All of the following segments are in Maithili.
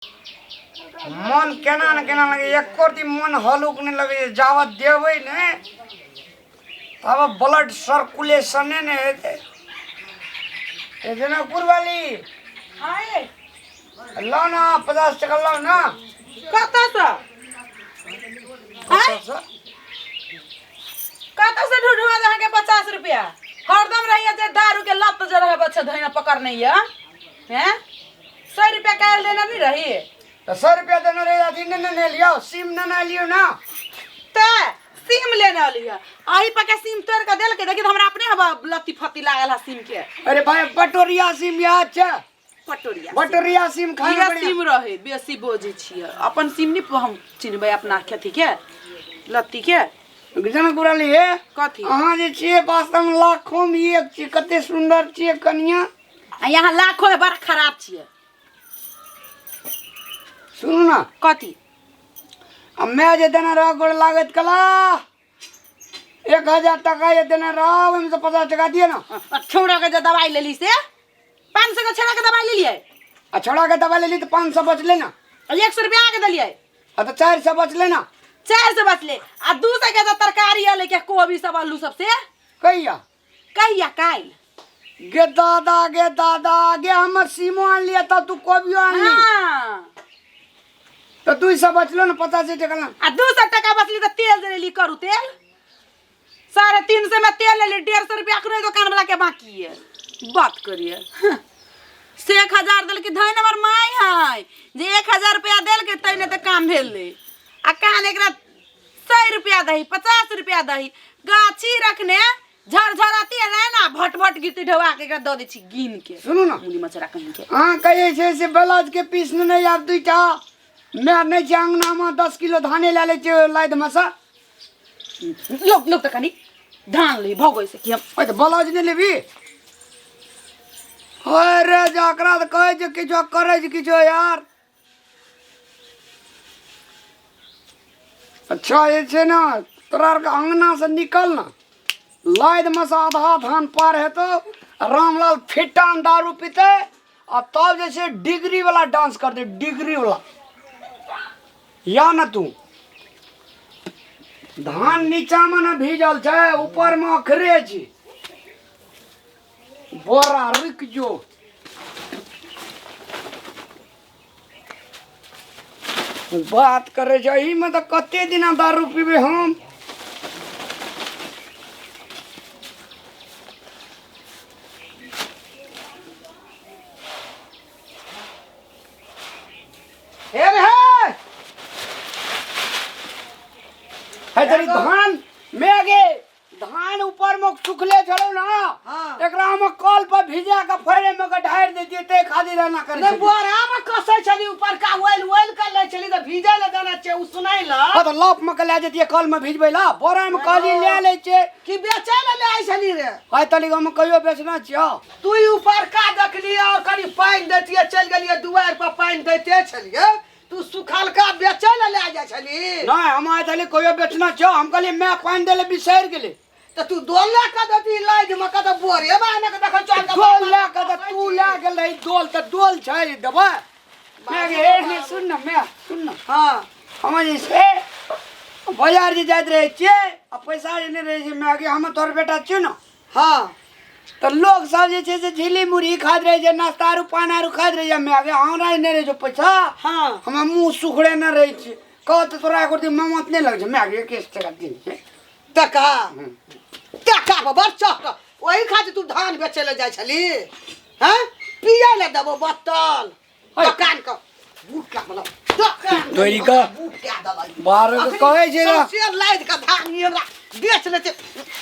मन केना ने केना लगैए, एको दिन मन हल्लुक नहि लगैए। जाबत देबै ने तब ब्लड सर्कुलेशने नहि हेतै। ए जनकपुर वाली, लाउ ने 50 टका, लाउ ने। कतऽसँ? कतऽसँ? कतऽसँ ढूंढवा अहाँके 50 रुपया? हरदम रहैया जे दारू के लत जे रहै बच्चा धैना पकड़ने यऽ हैं। 100 रुपया काल्हि देने नहीं रही? तऽ 100 रुपया देने रही, अथी नहि ने लियौ, सीम नहि लियौ ना। ते सीम लेने अलियै, अही पर के सीम तोड़ के देलकै। देखी तऽ हमरा अपने हवा लत्ती फत्ती लागल है सीम के। अरे भाई, बटोरिया सीम याद छै? पटोरिया। बटोरिया सीम खाय। इहे सीम रहे। बेसी बोझै छियै अपन सीम नहीं हम चिन्हबै अपना खेती के लत्ती के। जनकपुर वाली हे। कथी? अहाँ जे छियै वास्तवमे लाखों में एक छियै, कते सुन्दर छियै कनिया। आ यहाँ लाखों में बड़ा खराब छियै। सुनू ने। कथी? आ मैं जे देने रह गोड़ लागत कला 1000 टका जे देने रह, ओहिमे से 50 टका दिअ ने। छौड़ा के जे दवाई लेली से 500 के छौड़ा के दवाई लेलियै। आ छौड़ा के दवाई लेली तऽ 500 बचलै ने। आ 100 रुपया के देलियै। आ तऽ 400 बचलै ने। 400 बचलै आ 200 के जे तरकारी अलै के कोबी सब आलू सब से। कहिया? कहिया? काल्हि। गे दादा, गे दादा, गे हमर सीमो आनलियै तब तू कोबियो आनली। हाँ। तऽ 200 बचलो ने, 50 टका ने। आ 200 टका बचली तऽ तेल जे लेली करू तेल 350 में तेल लेली, 150 रुपया अखनो दोकान वाला के बाकी है। बात करिए से 1000 देलकै धन हमर माय है जे 1000 रुपया देलकै तै ने तऽ काम भेलै। आ कहाँ एकरा 100 रुपया दही, 50 रुपया दही, गाछी रखने झरझराती है ना, भट भट गिरती, ढवा के एकरा दऽ दै छी गिन के। सुनू ने। मुनी मचरा कहीं के। अहाँ कहै छै से ब्लाउज के पीस ने आब दुईटा मैं नहि छै अंगनामे, 10 किलो धाने लए लै छियै लादिमे सँ। लोक लोक तऽ कनि धान ली भगै से कि हम। ओहि तऽ ब्लाउज नहि लेबी? अरे जकरा तऽ कहै छै किछो करै छै किछो यार। अच्छा जे छै ने तोरा आरके अंगनासँ निकल ने, लादिमे सँ आधा धान पार हेतौ, रामलाल फिटान दारू पीतै आ तब जे छै डिग्री वाला डांस करतै, डिग्री वाला। या ने तू धान नीचामे ने भीजल छै, ऊपरमे अखरे छै बोरा। रुकि जो, बात करै छै एहिमे तऽ कते दिना दारू पीबै हम? हे रे हे। हे तरी धान मेघे धान ऊपर में सुखले छलो ना। हाँ। एकरा हम कल पर भिजा के फड़े में के ढार देतिए ते खातिर एना करे नहीं छलियै। बोरा में कसै छली ऊपर का ओइल ओइल कर लै छली तऽ भीजै ले देना छै उ सुनाइ ल। हाँ तऽ लप में के लए जतिए कल में भिजबै ला, बोरा में कहली ले लै छै। कि बेचै ले ले आइ छली रे? आइ तलिक हम कहियो बेचना छियौ। तू ई ऊपर का देखलियै और कनि पानि दैतियै, चलि गेलियै दुआरि पर पानि दैते छलियै, तू सुखलका बेचै ले ले जाइ छली? नहीं हम आइ तलिक कहियो बेचना छियौ, हम कहलियै मैं पानि दै ले बिसरि गेलै। तऽ तू दोल लए कऽ देती लाइज में कऽ तऽ बोरे बाने के देखै चल के। डोल लए कऽ तऽ तू लए गेल रही डोल, तऽ डोल छै देबै मैं गे। हे सुन न मैं, सुन न। हाँ। हम जे छै बाजार जे जाइत रहै छियै आ पैसा जे नहि रहै छै मैं गे, हम तोहर बेटा छियौ ने। हाँ। तऽ लोक सब जे छै से झिल्ली मुरही खाइत रहै छै, नाश्ता आरू पान आरू खाइत रहै छै मैं गे, हमरा नहि रहै छै पैसा। हाँ। हमर मुँह सुखड़े नहि रहै छै। कह तऽ तोरा एको दिन ममत नहि लगै छै मैं गे? 21 टका दिन छै। टका टका पर बड़ चक, ओही खातिर तू धान बेचै लए जाइ छली? हैं, पियै लए देबो बोतल दोकान के बूट का मतलब दोकान के तोरी के। बूट कए देलक। बारह के कहै छै ने। सौंसे लादि के धान ई हमरा बेच ले छै,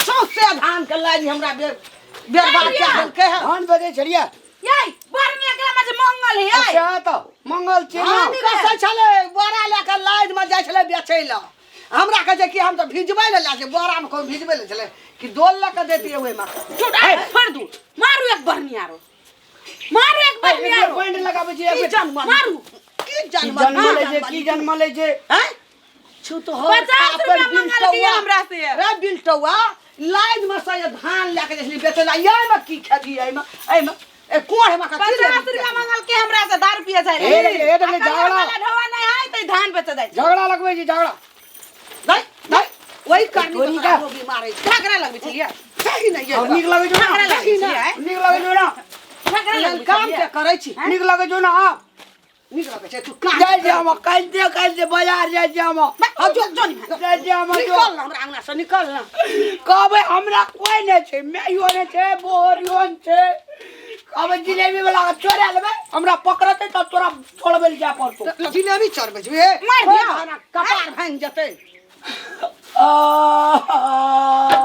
सौंसे धान के लादि हमरा बर्बाद कए देलकै हन। धान बेचै छलियै? यै बड़ में एकरा में जे मंगल है यै। अच्छा तऽ मंगल छै ने। धान कसै छलै, बोरा लए कऽ लादि मे जाइ छलै बेचै लए। हमरा कहै छै कि हम तऽ भिजबै लए लए छै बोरामे, कोन भिजबै लए छलै कि डोल लऽ कऽ दैतियै ओहिमे। छोटा छोड़ दू, मारू एक बरनी आरो, मारू एक बरनी आरो। पॉइंट लगाबै छै। की जन्म मारू। की की जन्म जन्म लै छै, की जन्म लै छै? हैं छु तो हो 50 रुपया मंगल दिया हमरा से। रे बिलटौआ, लाइन में से ये धान लए के जाइ छली बेचै लए, एहिमे की खेबही? एहिमे एहिमे ए कोढ़ में का की 50 लेबही? रुपया मंगल के हमरा से दारू पिए जाय हे रे, हे रे, झगड़ा। ढोआ नहीं है त धान बेचे जाय छै। झगड़ा लगबै छी झगड़ा। नहीं नहीं वही करनी तोरी तो का। रोगी मारे छै। झगड़ा लगबै छलियै। सही नहीं अब नीक लगै छौ झगड़ा ना? लगबै छलियै। नीक लगै छौ ना? झगड़ा लगबै काम छलियै। के करै छी। नीक लगै छौ ना? आब नीक लगै छै तू काम जाइ छी हम काल्हि काल्हि बाजार जाइ छी हम। हाँ, जो जो नहीं जाइ छी हम जो। निकल ना हमरा अंगना से निकल ना। कहबै हमरा कोइ नहि छै, माइयो नहि छै, बोरियो नहि छै। कहबै जिलेबी वाला के चोरा लेबै, हमरा पकड़तै तब तोरा छोड़बै लए जाय पड़तौ। जिलेबी चढ़बै छी ए मारि दियौ। कपार भांगि जेतै।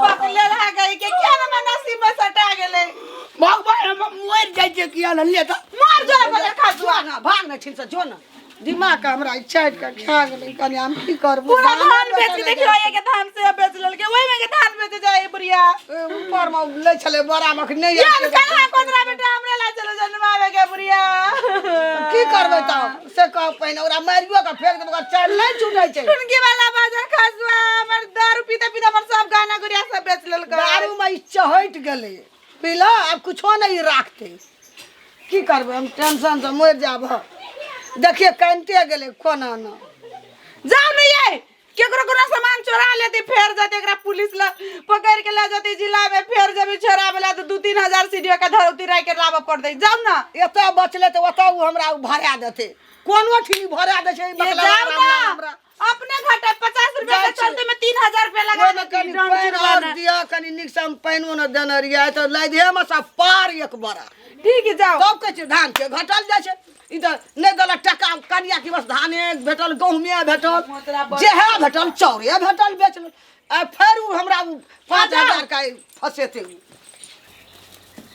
पकड़ले रह गई के क्या ना नसीब में सटा गेलै। भगवान हम मरि जाइ छियै किया ने ले तऽ। मर जो बजर खा जो ना भाग ना छिन से जो ना। दिमाग के हमरा चाटि के खा गेलै कनि हम की करबो। पूरा धान बेच के देखियो ये के धान से बेच लेलके ओहि में के धान बेच जाए बुढ़िया। ऊपर में लै छलै बोरा में नहि यार कहाँ कोदरा बेटा हमरा ला चलो जनमावे के बुढ़िया। की करबै तब से कह पहिने ओकरा मारियो के फेंक देबै ओकर चारि नहि छूटै छै। टुनकी वाला बाजार खसुआ हमर दारू पीते पीते हमर सब गाना गुड़िया सब बेच लेलकै। दारू में ई चहटि गेलै पीला आब कुछो नहि राखतै। की करबै हम टेंशन से मरि जाब। देखिए कानिते गेलै कोना ना। जाओ नहीं ये केकरो कोनो सामान चोरा लेते फेर जाते एकरा पुलिस ला पकड़ के ले जाते जिला में फेर जब चोरावे ला तो 2-3 हजार सीढ़ियों के धरौती राय के लाबऽ पड़तै। जाओ ना एतऽ बचले तऽ ओतऽ ओ हमरा भरा देतै कोनो ठीक भरा दै छै। ये बकला जाओ राम ना लाल हमरा अपने घाटा 50 रुपया जाइ के छी। चलते में 3000 रुपया लगा ओहिमे देती, कनि डाउन पानि चुरवाना। आओर दिअ कनि नीकसँ हम पानिओ नहि देने रहियै तऽ लादिहे मे सब पार एक बड़ा। ठीक है जाओ। तब कहै छै धान के घटल जाइ छै। ई तऽ नहि देलक टका कनिया की बस धाने भेटल गहूमे भेटल जेहे भेटल चाउरे भेटल बेच लेलक। आ फेर ओ हमरा ओ 5000 का फसेतै। ओ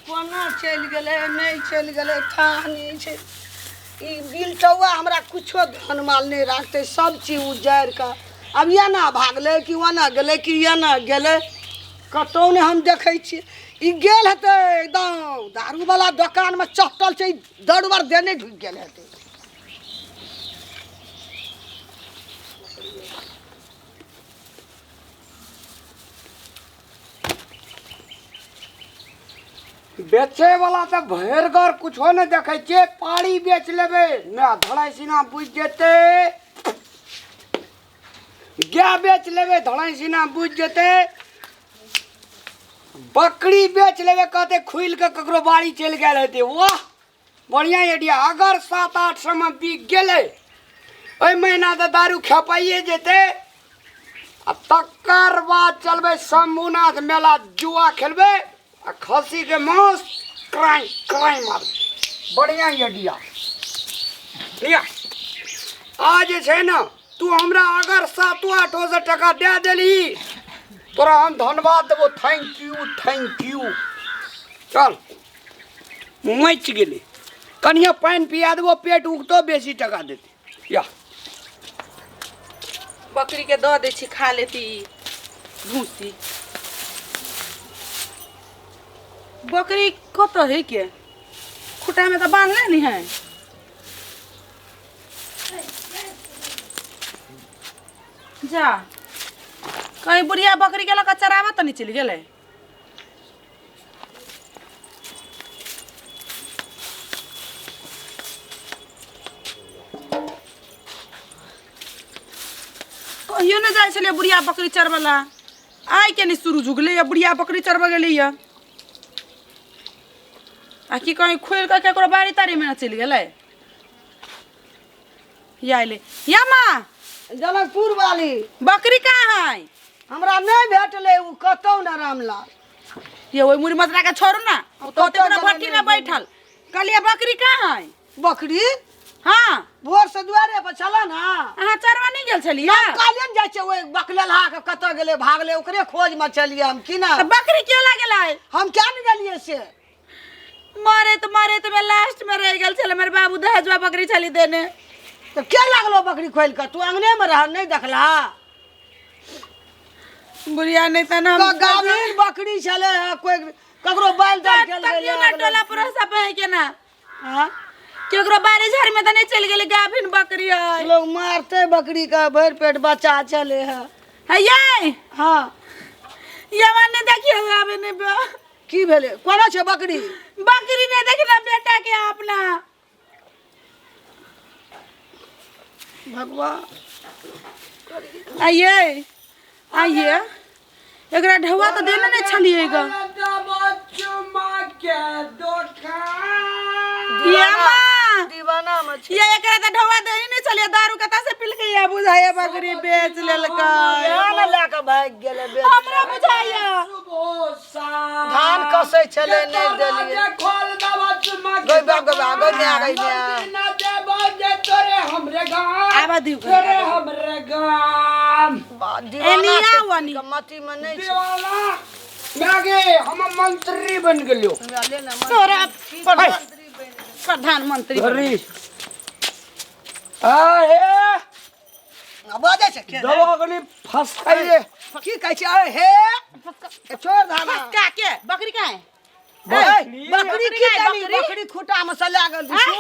कोना चलि गेलै नहि चलि गेलै थाह नहि छै। ई बिलटौआ हमरा कुछो धन माल नहि राखतै सब चीज उजाड़ि कऽ आब एना भागलै कि ओना गेलै कि एना गेलै कतहु नहि हम देखै छियै। ई गेल हेतै एकदम दारूवला दोकानमे चहटल छै दौड़बर देने ढुकि गेल हेतै। बेचे वाला तऽ भरिगर कुछो नहि देखै छियै। पाड़ी बेच लेबै ना धड़ाई सीना बुझि जेतै। गाय बेच लेबै धड़ाई सीना बुझि जेतै। बकरी बेच लेबै कहतै खुलि कऽ ककरो बाड़ी चलि गेल हेतै। वाह बढ़िआँ आइडिया। अगर 700-800 मे बिक गेलै ओहि महीना तऽ दारू खेपाइए जेतै। आ तकर बाद चलबै शंभुनाथ मेला जुआ खेलबै आ खस्सी के मांस क्राई क्राई मारबै। बढ़िआँ आइडिया। लिया आ जे छै ने तू हमरा अगर 700-800 टका दए देलही तोरा हम धन्यवाद देबो। Thank you thank you. चल मचि गेलै कनिए पानि पिया देबो पेट उगतो बेसी टका देतै। या बकरी के दऽ दै छी खा लेती भूसी। बकरी कतऽ है के खुटा में तऽ बान्हले नहीं है। जा कहीं बुढ़िया बकरी के लऽ कऽ चराबऽ तऽ नहि चलि गेलै। कहियो नहि जाइ छलियै बुढ़िया बकरी चरबै लए आइ के नहि शुरू जुगलै या बुढ़िया बकरी चरबै गेलैया। आ की कहीं खोलि कऽ केकरो बाड़ी ताड़ी मे ने चलि गेलै। या अयलै या माँ जनकपुर वाली बकरी कहाँ है? हमरा नहि भेटलै ओ कतौ ने रामलाल। ये ओहि मुड़ी मजरा के छोड़ू ना ओ तो कतौ ओते भट्टी गेलै में बैठल। कहलियै बकरी कहाँ है? बकरी हाँ भोर से दुआरे पर छल ना। अहाँ चरवा नहीं गेल छलियै? हम काल्हिए ने जाइ छियै ओहि बकलेलहा के कतऽ गेलै भागलै ओकरे खोज में छलियै हम की ना। तऽ बकरी के ला गेलै? हम क्या ने गेलियै से। मरैत मरैत में लास्ट में रह गेल छलै हमर बाबू दहेजवा बकरी छली देने। तऽ के लागलो बकरी खोलि कऽ? तू अंगने में रह नहीं देखला? बुढ़िया नहीं तऽ हम गाभिन बकरी छलै हँ कोइ ककरो बैल दाल खेल तकियो ना टोला पड़ोसा पे के ना। हाँ केकरो बाड़ी झाड़ी में तऽ नहीं चलि गेलै गाभिन बकरी है। लोग मारते बकरी का भरि पेट बच्चा चले है। है ये हाँ ये माने देखियो आबे नहीं बा। की भेलै कोना छै बकरी बकरी नहीं देखना बेटा के अपना भगवान आइए आइए एकरा ढौआ तऽ देने नहि छलियै ग ये माँ दीवाना में छै ये एकरा तऽ ढौआ देने नहि छलियै दारू कतऽ से पिलकै या बुझाइए बकरी बेच लेलकै इएह ने लए कऽ भागि गेलै बेच हमरा बुझाइए धान कसै छलै नहि देलियै गै बा गै बा गै माय गै माय आबा दियौ हमरे गाम बा, दीवाना एनी छै, आउ, एनी। मती में नहि छै दीवाना मागे हम मंत्री बन गेलियो ले ने, तोरा प्रधानमंत्री अरे आहे आ, बजै छै के? दवागली फसाइए की कहै छै अरे हे ए, छोड़ धाना का के बकरी का है ए, बकरी की बकरी देली बकरी? बकरी खूटा में से लए गेल दिसू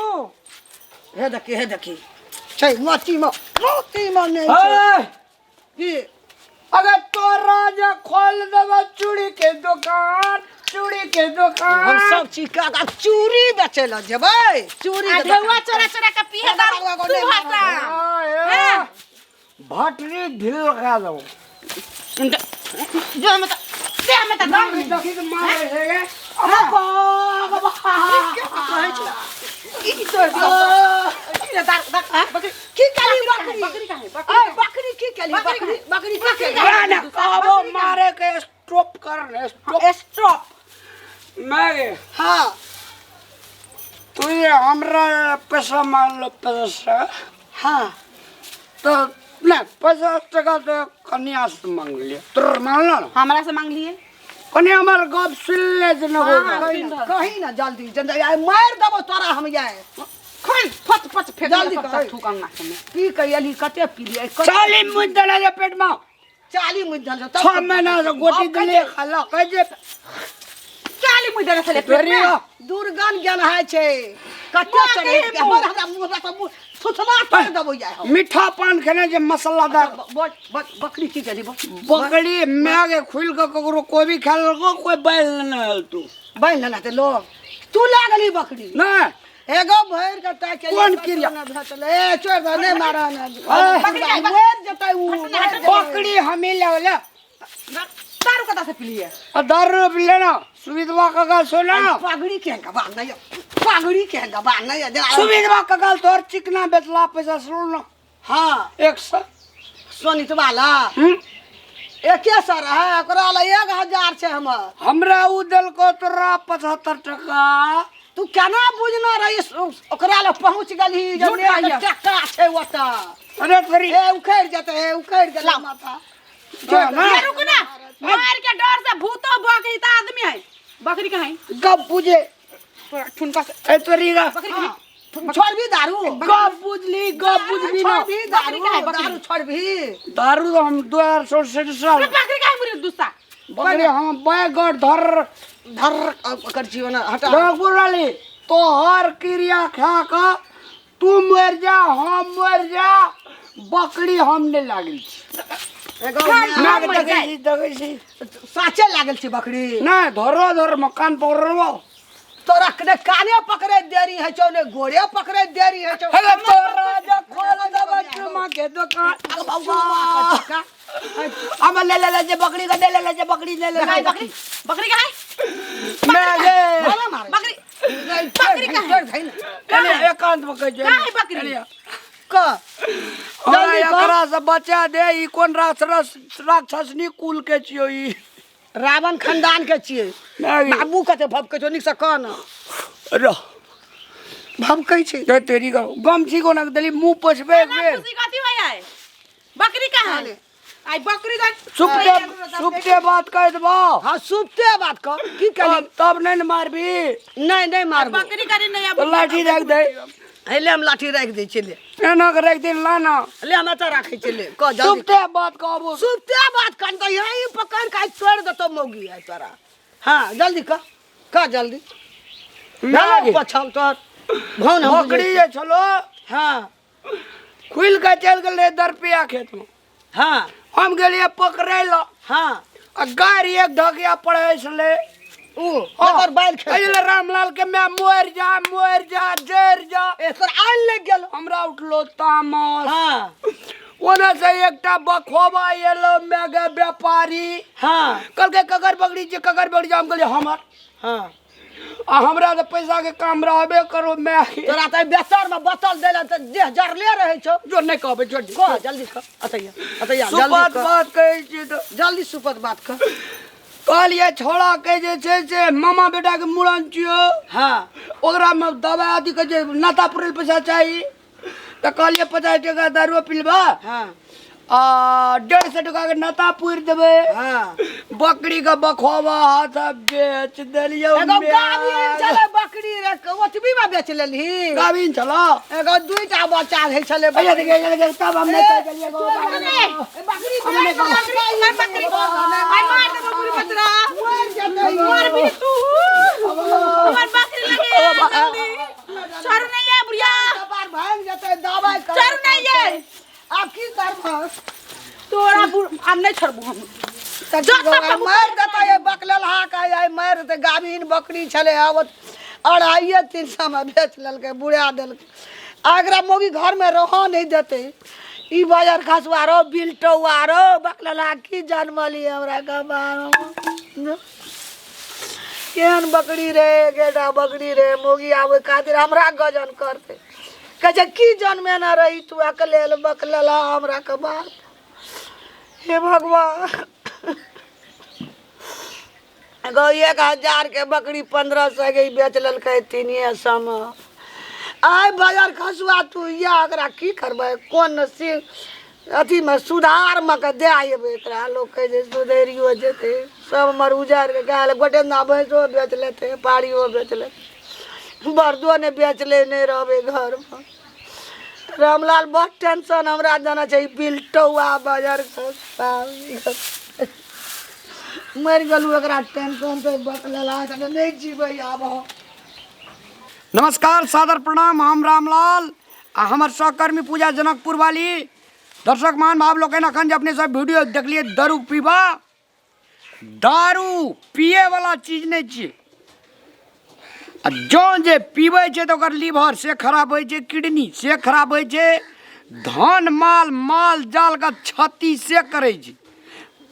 हे देखी हे देखी छै मोती में मोती में नहि छै अरे की अगर तोरा जे खोल देबो चूड़ी के दुकान चूड़ी के दुकान हम सब चीज के आब चूड़ी बेचै लए जेबै चूड़ी आ के ढौआ दोकान। चोरा चोरा के पीहे दारू सुबह शाम आए, भटरी ढील खा देबो जो में तो देह में तो दम नहीं। देखी तो मारे छै गे। कहै छै ई तोड़ दियौ। ई रे दारू दारू बकरी की केली बकरी बकरी का है ए, बकरी बकरी की केली बकरी बकरी बकरी की केली ना, ना, कहबो मारे के स्टॉप कर ने स्टॉप स्टॉप मैं गे हाँ तू ये हमरा पैसा मांग लो पैसा हाँ तो नहीं 50 टका तो कन्या से मांग लिया तोर मांगलो ना हमरा से मांग लिए कनी हमर गप सुन ले जे न हाँ, हाँ, कही ना कही ना जल्दी जल्दी आइ मारि देबो तोरा हम आइ खोल फट फट फेंक जल्दी जल्दी कर। थूक अंगना में पी के एली कते पी लिए चाली मुझ देला जे पेट में चाली मुझ दल 6 महीना से गोटी दिले खाला कह जे चाली मुई देने छले पेट तोरी में दुर्गन ज्ञान है छै कते माँ चढ़ै के के हमर हमरा मुंह हमरा मुंह थुथना तोड़ देबो आइ हम मीठा पान खेने जे मसालादार बक बक बकरी की केली बक बकरी मैं के खुल के ककरो कोई भी खा लेलको कोई बैल न आयल तू बान्हि लेना ते लोग तू लागली बकरी नहीं एगो भरि के ताके कोन क्रिया? ए छोड़ दे नहीं मारा ना ए। मर जतै उ मर जतै। बकरी हमें ले दारू कता से पी आ दारू पी लेना सुविधवा कगाल सोना पगड़ी के गबा नहीं पगड़ी के गबा नहीं दे सुविधवा कगाल तोर चिकना बेचला पैसा सुन हाँ 100 सोनित वाला हम्म? एके सौ रहे ओकरा ला 1000 छै हमर हमरा उ देलको तोरा 75 टका। तू केना बुझना रही ओकरा लग पहुंच गेलही जब झूठ कहिया। टका छै ओतऽ। अरे तोरी ए उखड़ि जेतै हे उखड़ि गेलै माथा। ना, ना। ये रुक ना, मार के डर से भूतो बकरी त आदमी है। बकरी कहाँ है? गप बुझे। तोरा ठुनका से ए तोरी गा बकरी कहाँ है? छोड़बी दारू? गप बुझली, गप बुझबी ना। छोड़बी दारू? बकरी कहाँ है, बकरी? दारू छोड़बी? दारू तो हम 2067 साल अरे बकरी कहाँ है मुरे दुस्सा? बकरी हम बैगड़ धर धर ओकर जीवन हटा। रघुराली तोहर क्रिया खा क तू मर जा, हम मर जा, बकरी हम नहीं लागल छी। एगो मैं मर देखै जाए। छी, देखै छी। साचे लागल छै बकरी। नहीं, धरो धर मकान पकड़बो। तोरा ने काने पकड़े देरी है छौ ने गोड़े पकड़े देरी है छौ। अरे तोरा जे खोल देबो चुमा के दुकान। हम ले ले ले जे बकरी के दे ले ले जे बकरी ले ले ले। बकरी, बकरी कहाँ है? मैं जे बकरी बकरी कहाँ है? चलिए एकांत में कह। कहाँ है बकरी? क हमरा जल्दी कर। एकरा से बचा दे, ई कोन राक्षस राक्षसनी कुल के छियो ई? रावण खानदान के छियै। नहीं। बाबू कते भपकै छौ, नीक से कह न। रह। भपकै छै। ते तेरी का गमछी कोना के देली, मुंह पोछबे एक बेर। खुशी कथी होय है? बकरी कहाँ है? आई बकरी का सुपते सुपते बात कह देबो। हाँ, सुपते बात कर, की कहली? तब तब नहीं न मारबी? नहीं, नहीं मारबो। बकरी करी नहीं अब। तो लाठी रख दे। हे ले, हम लाठी राखि दै छियै, ले। एना के रख दे, लाना। ले, हम एतऽ राखै छियै, ले कह जल्दी। सुपते बात कहबो। सुपते बात कर तऽ यही पकड़ के आइ छोड़ि देतौ मौगी आइ तोरा। हाँ, जल्दी कह, कह जल्दी। नहीं। पछल तोहर भौन हम बकरी जे छलो खुलि के चलि गेलै दरपिया खेत में। हम गेलियै पकड़ै लए। आ गाड़ी एक ढकिया पढ़ै छलै। उ ओकर बैल खेल अरे रामलाल के मैं मर जा मर जा जर जा एकर आइन लग गेल। हमरा उठलो तामस। हाँ। ओने से एकटा बखोबा एलो मेगे व्यापारी। हाँ। कहलकै ककर बकरी छै, ककर बकरी छै? हम कहलियै हमर। हाँ। आ हमरा तऽ पैसा के काम रहबे करो मैं। तोरा तऽ बेसर में बोतल देला तऽ देह जरले रहै छौ। जो नहीं कहबै जो कह जल्दी कह, अतैया अतैया जल्दी सुपत कह। बात कहै छी तऽ जल्दी सुपत बात कह। कहलियै छोड़ा के जे छै से मामा बेटा के मुड़न छियौ। हाँ। ओकरा में दवाइ आदि के जे नाता पुरल पैसा चाही तऽ कहलियै 50 टका दारुओ पिलबा। हाँ। आ 150 टका के नाता पुरि देबै। हाँ। बकरी के बखोबा हाथ बेच देलियौ। एगो गाभिन छलै बकरी रे, ओतबी में बेच लेलही। गाभिन छलो? एगो 2टा बच्चा भेल छलै। अरे देखिए, अरे देखिए, तब हम नहि कहि देलियै एगो बकरी हम नहि कहबै। बकरी आइ मार देबो बुढ़ी बचरा। मरि जेतै। मरबी तू। हमर बकरी लगे जल्दी। चोर नहीं है बुढ़िया। कपार भागि जेतै, दवाइ कर। चोर नहीं है। आब की करबह? तोरा आब नहि छोड़बो हम। तऽ जो की सब करबै? मारि देतै ये बकलेलहा के, आइ मारि देतै। गाभिन बकरी छलै, आब 250-300 मे बेच लेलकै, बुढ़ा देलकै। आ एकरा मौगी घरमे रहऽ नहि देतै। ई बाजार खसुआ रो, बिलटौआ रो, बकलेलहा की जनमली हमरा कपारमे। केहन बकरी रे, गेडा बकरी रे। मौगी आबै खातिर हमरा गजन करतै। कहै छै की जनमेने रही तू अकलेल बकलेलहा हमरा कपार। हे भगवान, एगो 1000 के बकरी 1500 के बेच लेलकै 300 मे। आइ बाजार खसुआ तू या एकरा की करबै? कोन सी अथीमे सुधारमे के दए अयबै एकरा? लोक कहै छै सुधरियो जेतै। सब हमर उजाड़ि कऽ गेल। गोटे ना भैंसो बेच लेतै, पाड़ियो बेच लेतै, बरदो नहि बेचले, नहि रहबै घरमे। रामलाल बहुत टेंशन हमरा देने छै ई बिलटौआ बाजार खसुआ। मरि गेलहुँ एकरा टेंशन से बकलेला नहि जीबै आब हम। नमस्कार, सादर प्रणाम। हम रामलाल आ हमर सहकर्मी पूजा जनकपुर वाली। दर्शक मान भाव लोकनि, अखन जे अपने सब वीडियो देखलियै दारू पीबा, दारू पिए वाला चीज नहि छियै। आ जँ जे पीबै छै तऽ ओकर लीवर से खराब होइ छै, किडनी से खराब होइ छै, धन माल माल जालके क्षति से करै छै।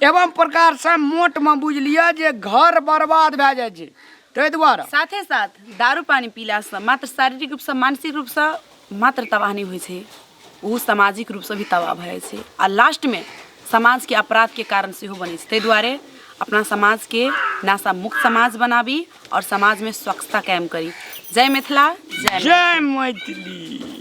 एवं प्रकारसँ मोटमे बुझि लिअ जे घर बर्बाद भए जाइ छै। ताहि दुआरे साथे साथ दारू पानी पीलासँ मात्र शारीरिक रूपसँ मानसिक रूपसँ मात्र तबाह नहि होइ छै, ओ सामाजिक रूपसँ भी तबाह भऽ जाइ छै आ लास्टमे समाजके अपराधके कारण सेहो बनै छै। ताहि दुआरे अपना समाजके नशा मुक्त समाज बनाबी आओर समाजमे स्वच्छता कायम करी। जय मिथिला, जय जय मैथिली।